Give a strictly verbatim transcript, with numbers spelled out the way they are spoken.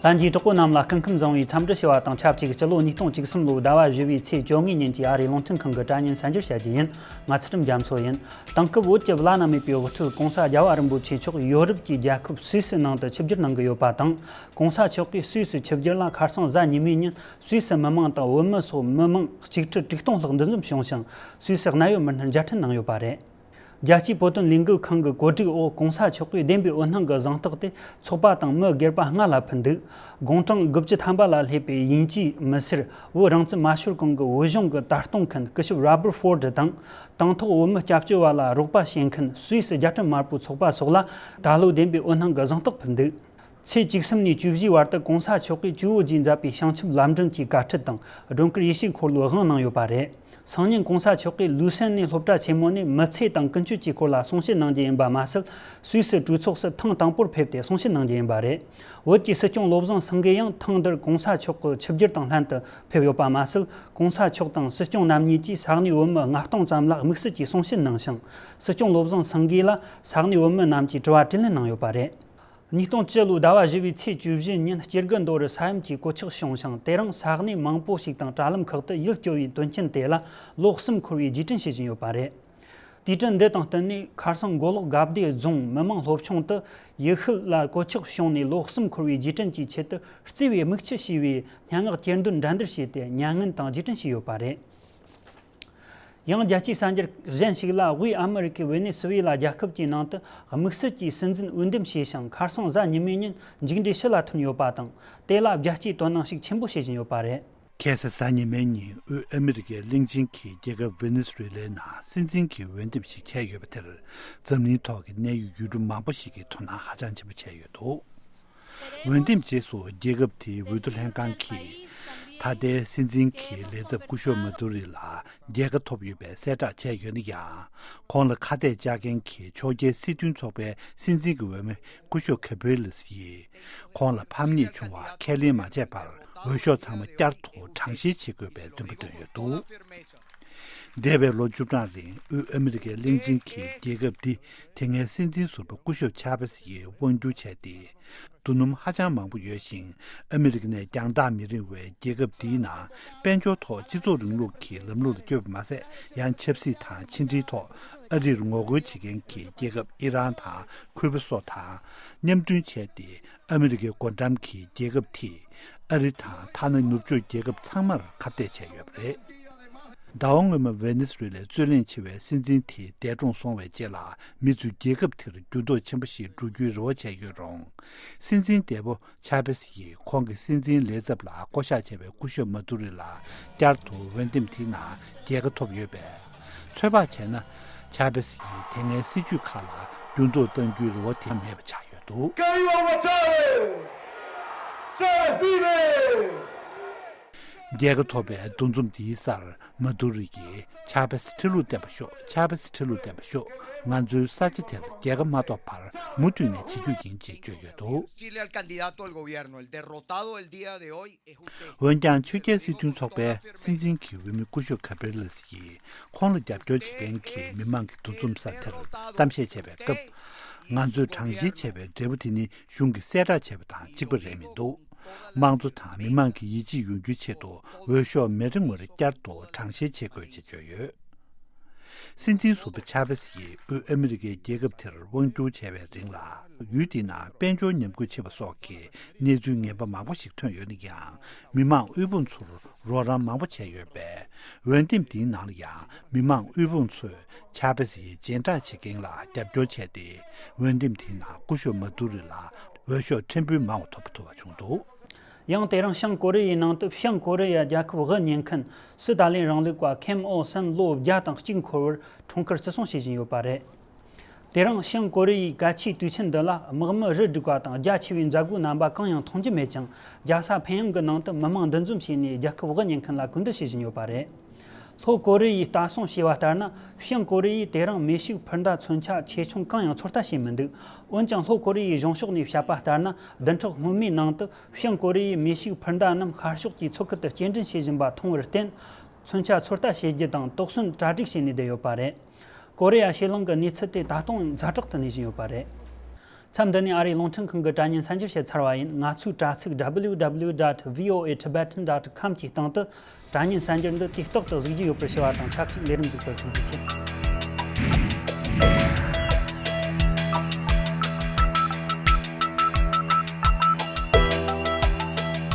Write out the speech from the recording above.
ལྷན་རྒྱས་གྲོགས་པོ་རྣམས་ལ་སྐུ་ཁམས་བཟང་བའི་འཚམས་འདྲི་ཞུ་བ་དང་ཆབས་ཅིག་སྤྱི་ལོ་ཉིས་སྟོང་བཅུ་གསུམ་ལོའི་ཟླ་བ་བཞི་པའི་ཚེས་བཅོ་ལྔའི་ཉིན་གྱི་ཨ་རིའི་རླུང་འཕྲིན་ཁང་གི་དྲ་བརྙན་གསར་འགྱུར་བཤད་རྒྱུ་ཡིན། ང་ཚུལ་ཁྲིམས་རྒྱ་མཚོ་ཡིན། དེང་སྐབས་བོད་ཀྱི་བླ་ན་མེད་པའི་དབུ་ཁྲིད་༸གོང་ས་༸རྒྱལ་བ་རིན་པོ་ཆེ་མཆོག་ཡོ་རོབ་ཀྱི་རྒྱལ་ཁབ་སུད་སི་ནང་དུ་ཆིབས་བསྒྱུར་གནང་གི་ཡོད་པ་དང་། ༸གོང་ས་མཆོག་གིས་སུད་སི་ཆིབས་བསྒྱུར་ལ་ཁ་སང་གཟའ་ཉི་མའི་ཉིན་སུད་སི་མི་མང་དང་བོད་མི་སོགས་མི་མང་གཅིག་ཁྲི་དྲུག་སྟོང་ལྷག་འདུ་འཛོམས་བྱུང་ཞིང་། སུད་སི་གནད་ཡོད་མི་སྣར་མཇལ་འཕྲད་གནང་ཡོད་པ་རེད། རྒྱལ་སྤྱིའི་བོད་དོན་ལས་འགུལ་ཁང་གི་གོ་སྒྲིག་འོག་༸གོང་ས་མཆོག་གིས་བདེན་པའི་འོད་སྣང་གི་གཟེངས་རྟགས་དེ་ཚོགས་པ་དང་མི་སྒེར་པ་ལྔ་ལ་ཕུལ་འདུག། དགུང་གྲངས་དགུ་བཅུ་ཐམ་པ་ལ་སླེབས་པའི་དབྱིན་ཇིའི་མི་སེར་བོད་རང་བཙན་མ་ཤོར་གོང་གི་བོད་གཞུང་གི་ལྟ་སྟངས་མཁན་སྐུ་ཞབས་Robert Ford དང་། དང་ཐོག་བོད་མི་སྐྱབས་བཅོལ་བ་ལ་རོགས་པ་བྱེད་མཁན་སུད་སི་རྒྱལ་ཁྲིམས་དམར་པོའི་ཚོགས་པ་སོགས་ལ་ད་ལོ་བདེན་པའི་འོད་སྣང་གི་གཟེངས་རྟགས་ཕུལ་འདུག། ཚེས་བཅུ་གསུམ་ནས་བཅུ་བཞིའི་བར་དུ་༸་གོང་ས་མཆོག་གིས་ཇོ་བོ་རྗེས་མཛད་པའི་བྱང་ཆུབ་ལམ་སྒྲོན་གྱི་བཀའ་ཁྲིད་དང་སྒྲོལ་དཀར་ཡེ་ཤེས་འཁོར་ལོའི་དབང་གནང་ཡོད་པ་རེད། སང་ཉིན་༸གོང་ས་མཆོག་གིས་ལུའུ་སན་ནས་སློབ་གྲྭ་ཆེན་མོ་ནས་མི་ཚེ་དང་ཀུན་སྤྱོད་ཀྱི་སྐོར་ལ་གསུང་བཤད་གནང་རྒྱུ་ཡིན་པ་མ་ཟད། སུད་སི་གྲོས་ཚོགས་སུ་ཐེངས་དང་པོར་ཕེབས་ཏེ་གསུང་བཤད་གནང་རྒྱུ་ཡིན་པ་རེད། བོད་ཀྱི་སྲིད་སྐྱོང་བློ་བཟང་སེང་གེ་ཡང་ཐེངས་འདིར་༸གོང་ས་མཆོག་གི་ཆིབས་བསྒྱུར་དང་ལྷན་དུ་ཕེབས་ཡོད་པ་མ་ཟད། ༸གོང་ས་མཆོག་དང་སྲིད་སྐྱོང་རྣམ་གཉིས་ཀྱིས་ས་གནས་བོད་མི་ལྔ་སྟོང་ཙམ་ལ་དམིགས་བསལ་གྱི་གསུང་བཤད་གནང་ཞིང་། སྲིད་སྐྱོང་བློ་བཟང་སེང་གེ་ལ་ས་གནས་བོད་མི་རྣམས་ཀྱིས་དྲི་བ་དྲིས་ལན་གནང་ཡོད་པ་རེད། ཉིས་སྟོང་བཅུ་ལོའི་ཟླ་བ་བཞི་པའི་ཚེས་བཅུ་བཞི་ཉིན་སྐྱེ་རྒུ་མདོ་རུ་ས་ཡོམ་གྱི་གོད་ཆག་བྱུང་ཞིང་། དེ་རིང་ས་གནས་མང་པོ་ཞིག་དང་དྲ་ལམ་ཁག་ཏུ་ཡུལ་སྐྱོ་བའི་དོན་རྐྱེན་དེ་ལ་ལོ་གསུམ་འཁོར་བའི་རྗེས་དྲན་བྱེད་བཞིན་ཡོད་པ་རེད། དུས་དྲན་འདི་དང་བསྟུན་ནས་ཁ་སང་མགོ་ལོག་དགའ་བདེ་རྫོང་མི་དམངས་སློབ་ཆུང་དུ་ཡུལ་ཤུལ་ལ་གོད་ཆག་བྱུང་ནས་ལོ་གསུམ་འཁོར་བའི་རྗེས་དྲན་གྱི་ཆེད་དུ་བརྩེ་བའི་དམིགས་ཆུ་ཞེས་པའི་སྙན་ངག་གྱེར་འདོན་འགྲན་བསྡུར་བྱས་ཏེ་མྱ་ངན་དང་རྗེས་དྲན་བྱས་ཡོད་པ་རེད། ཡང་རྒྱལ་སྤྱིའི་གསར་འགྱུར་གཞན་ཞིག་ལ། དབུས་ཨ་མི་རི་ཀའི་ཝེ་ནེ་སི་ཝེ་ལ་རྒྱལ་ཁབ་ཀྱི་ནང་དུ་དམིགས་བསལ་གྱི་སྲིད་འཛིན་འོས་འདེམས་བྱས་ཤིང་། ཁ་སང་གཟའ་ཉི་མའི་ཉིན་མཇུག་འབྲས་ཕྱི་ལ་ཐོན་ཡོད་པ་དང་། དེ་ལ་རྒྱལ་སྤྱིའི་དོ་སྣང་ཞིག་ཆེན་པོ་བྱེད་བཞིན་ཡོད་པ་རེད། ཁ་སང་གཟའ་ཉི་མའི་ཉིན་དབུས་ཨ་མི་རི་ཀའི་གླིང་ཆེན་གྱི་རྒྱལ་ཁབ་ཝེ་ནེ་སི་ཝེ་ལའི་ནང་སྲིད་འཛིན་གྱི་འོས་འདེམས་ཤིག་བྱས་ཡོད་པ་དེར། འཛམ་གླིང་ཐོག་གི་གནད་ཡོད་ཡུལ་གྲུ་མང་པོ་ཞིག་གིས་དོ་སྣང་ཧ་ཅང་ཆེན་པོ་བྱས་ཡོད་འདུག། འོས་འདེམས་རྗེས་སུ་རྒྱལ་ཁབ་དེའི་འོས་བསྡུ་ལྷན་ཁང་གིས། ད་ལྟའི་སྲིད་འཛིན་གྱི་ལས་ཚབ་སྐུ་ཞབས་མ་དུ་རི་ལ་རྒྱལ་ཁ་ཐོབ་ཡོད་པའི་གསལ་བསྒྲགས་བྱས་ཡོད་ན་ཡང་། ཁོང་ལ་ཁ་གཏད་བཅག་མཁན་གྱི་ཕྱོགས་འགལ་སྲིད་དོན་ཚོགས་པའི་སྲིད་འཛིན་གྱི་འོས་མི་སྐུ་ཞབས་ཁེ་བྷི་རི་ལིས་ཡིས། ཁོང་ལ་ཕམ་ཉེས་བྱུང་བ་ཁས་ལེན་མ་བྱས་བར། འོས་ཤོག་ཚང་མ་བསྐྱར་དུ་གྲངས་བཤེར་བྱེད་དགོས་པའི་འདུན་པ་བཏོན་ཡོད་འདུག། འདས་པའི་ལོ་བཅུ་གྲངས་རིང་དབུས་ཨ་མི་རི་ཀའི་གླིང་ཆེན་གྱི་རྒྱལ་ཁབ་འདི་དེ་སྔའི་སྲིད་འཛིན་ཟུར་པ་སྐུ་ཞབས་ཆཱ་བེ་སི་ཡིས་དབང་བསྒྱུར་བྱས་ཏེ། རྡོ་སྣུམ་ཧ་ཅང་མང་པོ་ཡོད་ཅིང་། ཨ་མི་རི་ཀ་ནས་རྒྱང་ཐག་མི་རིང་བའི་རྒྱལ་ཁབ་འདིའི་ནང་དཔལ་འབྱོར་ཐོག་སྤྱི་ཚོགས་རིང་ལུགས་ཀྱི་ལམ་ལུགས་ལ་བསྐྱོད་པ་མ་ཟད། ཡང་ཆབ་སྲིད་དང་ཕྱི་འབྲེལ་ཐོག་ཨ་རིར་ངོ་རྒོལ་བྱེད་མཁན་གྱི་རྒྱལ་ཁབ་ཨི་རན་དང་ཁུ་པ་སོགས་དང་མཉམ་མཐུན་བྱས་ཏེ། ཨ་མི་རི་ཀའི་སྒོ་འགྲམ་གྱི་རྒྱལ་ཁབ་དེས་ཨ་རི་དང་ཐ་ན་ནུབ་ཕྱོགས་རྒྱལ་ཁབ་ཚང་མར་ཁ་གཏད་བྱས་ཡོད་པ་རེད། ཟླ་བ་སྔོན་མ་ཝེ་ནེ་སི་ཝེ་ལའི་རྩོད་གླེང་ཆེ་བའི་སྲིད་འཛིན་དེ་འདས་གྲོངས་སོང་བའི་རྗེས་ལ། མི་ཚོས་རྒྱལ་ཁབ་དེར་འགྱུར་ལྡོག་ཆེན་པོ་ཞིག་འགྲོ་རྒྱུའི་རེ་བ་བྱས་ཡོད་རུང་། སྲིད་འཛིན་འདས་པོ་ཆཱ་བེ་སི་ཡིས་ཁོང་གི་སྲིད་འཛིན་ལས་ཚབ་ལ་བསྐོ་གཞག་བྱས་པའི་སྐུ་ཞབས་མ་དུ་རི་ལ་བསྐྱར་དུ་འོས་འདེམས་དེའི་ནང་རྒྱལ་ཁ་ཐོབ་ཡོད་པས། ཚོད་དཔག་བྱས་ན། ཆཱ་བེ་སི་ཡིས་དེ་སྔའི་སྲིད་བྱུས་ཁག་ལ་འགྱུར་ལྡོག་གཏང་རྒྱུའི་རེ་བ་དེ་མེད་པ་ཆགས་ཡོད་འདུག། ཀ་བི་ཝ་ཝ་ཅཱ་བེ། ཅཱ་བེ་སི་བྷི་བེ། རྒྱལ་ཁ་ཐོབ་པའི་འདུ་འཛོམས་འདིའི་སར་མ་དུ་རི་ཡིས་ཆཱ་བེ་སི་ཁྲི་ལུགས་བརྟན་པ་ཤོག། ཆཱ་བེ་སི་ཁྲི་ལུགས་བརྟན་པ་ཤོག། ང་ཚོའི་ས་ཆ་དེར་རྒྱལ་ཁ་མ་ཐོབ་བར་མུ་མཐུད་ནས་བྱེད་རྒྱུ་ཡིན་ཅེས་བརྗོད་ཡོད་འདུག། Decirle al candidato al gobierno, el derrotado del día de hoy es usted. འོན་ཀྱང་ཆོས་རྒྱལ་སྲིད་དོན་ཚོགས་པའི་སྲིད་འཛིན་གྱི་འོས་མི་སྐུ་ཞབས་ཁ་པེ་ལེ་སི་ཡིས་ཁོང་ལ་རྒྱབ་སྐྱོར་བྱེད་མཁན་གྱི་མི་མང་གི་འདུ་འཛོམས་ས་དེར་གཏམ་བཤད་བྱས་པའི་སྐབས། ང་ཚོས་གྲངས་བཤེར་བྱས་པའི་འབྲས་བུ་དེ་ནི་གཞུང་གིས་གསལ་བསྒྲགས་བྱས་པ་དང་གཅིག་པ་རེད་མི་འདུག། དམངས་གཙོ་དང་མི་མང་གི་ཡིད་ཆེས་ཡོང་རྒྱུའི་ཆེད་དུ་འོས་ཤོག་མེ་རེ་ངོ་རེ་བསྐྱར་དུ་གྲངས་བཤེར་བྱེད་དགོས་ཅེས་བརྗོད་ཡོད། སྲིད་འཛིན་ཟུར་པ་ཆཱ་བེ་སི་ཡིས་དབུས་ཨ་མི་རི་ཀའི་རྒྱལ་ཁབ་དེར་དབང་བསྒྱུར་བྱས་པའི་རིང་ལ། ཡུལ་དེའི་ནང་དཔལ་འབྱོར་ཉམས་རྒུད་ཕྱིན་པ་སོགས་ཀྱི་གནས་ཚུལ་ངན་པ་མང་པོ་ཞིག་ཐོན་ཡོད་ན་ཡང་། མི་མང་དབུལ་ཕོངས་ཚོར་རོགས་རམ་མང་པོ་བྱས་ཡོད་པས། འོས་འདེམས་འདིའི་ནང་ལ་ཡང་མི་མང་དབུལ་ཕོངས་ཚོས་ཆཱ་བེ་སི་ཡི་སྦྱིན་བདག་བྱེད་མཁན་ལ་རྒྱབ་སྐྱོར་བྱས་ཏེ། འོས་འདེམས་དེའི་ནང་སྐུ་ཞབས་མ་དུ་རི་ལ་འོས་ཤོག་ཕྲན་བུ་མང་བ་ཐོབ་ཐུབ་པ་བྱུང་འདུག། ཡང་དེ་རིང་བྱང་ཀོ་རི་ཡའི་ནང་དུ་བྱང་ཀོ་རི་ཡ་རྒྱལ་ཁབ་དབུ་བརྙེས་མཁན་སི་ཏཱ་ལིན་རིང་ལུགས་པ་ཁེམ་ཨོ་སན་ལོ་བརྒྱ་དང་གཅིག་འཁོར་བར་འཁྲུངས་སྐར་བརྩི་སྲུང་བྱེད་བཞིན་ཡོད་པ་རེད། དེ་རིང་བྱང་ཀོ་རི་ཡའི་གལ་ཆེའི་དུས་ཆེན་འདི་ལ་དམག་མི་རུ་སྒྲིག་པ་དང་རྒྱ་ཆེ་བའི་མཛད་སྒོའི་རྣམ་པ་གང་ཡང་མཐོང་རྒྱུ་མེད་ཅིང་། རྒྱལ་ས་ཕིན་ཡང་གི་ནང་དུ་མི་མང་འདུ་འཛོམས་བྱས་ནས་རྒྱལ་ཁབ་དབུ་བརྙེས་མཁན་ལ་གུས་འདུད་བྱེད་བཞིན་ཡོད་པ་རེད། ལྷོ་ཀོ་རི་ཡས་ལྟ་སྲུང་བྱས་པ་ལྟར་ན། བྱང་ཀོ་རི་ཡས་དེ་རིང་མེ་ཤུགས་འཕུར་མདའ་མཚོན་ཆ་ཆེ་ཆུང་གང་ཡང་ཚོད་ལྟ་བྱས་མི་འདུག། འོན་ཀྱང་ལྷོ་ཀོ་རི་ཡའི་གཞུང་ཕྱོགས་ནས་བཤད་པ་ལྟར་ན། བདུན་ཕྲག་སྔོན་མའི་ནང་དུ་བྱང་ཀོ་རི་ཡས་མེ་ཤུགས་འཕུར་མདའ་རྣམས་ཤར་ཕྱོགས་ཀྱི་མཚོ་ཁུལ་དུ་སྐྱེལ་འདྲེན་བྱེད་བཞིན་པ་མཐོང་བར་བརྟེན། མཚོན་ཆ་ཚོད་ལྟ་བྱེད་རྒྱུ་དང་དོགས་ཟོན་གྲ་སྒྲིག་བྱས་ནས་བསྡད་ཡོད་པ་རེད། ཀོ་རི་ཡ་ཕྱེད་གླིང་གི་གནས་ཚུལ་དེ་ད་དུང་ཛ་དྲག་ཏུ་གནས་བཞིན་ཡོད་པ་རེད། མཚམས་འདི་ནས་ཨ་རིའི་རླུང་འཕྲིན་ཁང་གི་དྲ་བརྙན་གསར་འགྱུར་བཤད་ཚར་བ་ཡིན། ང་ཚོའི་དྲ་ཚིགས་W W W dot V O A Tibetan dot com གྱི་སྟེང་དུ་དྲ་བརྙན་གསར་འགྱུར་འདི་དུས་རྟག་ཏུ་གཟིགས་རྒྱུ་ཡོད་པར་ཞུ་བ་དང་ཆབས་ཅིག་ལས་རིམ་གཟིགས་པར་ཐུགས་རྗེ་ཆེ།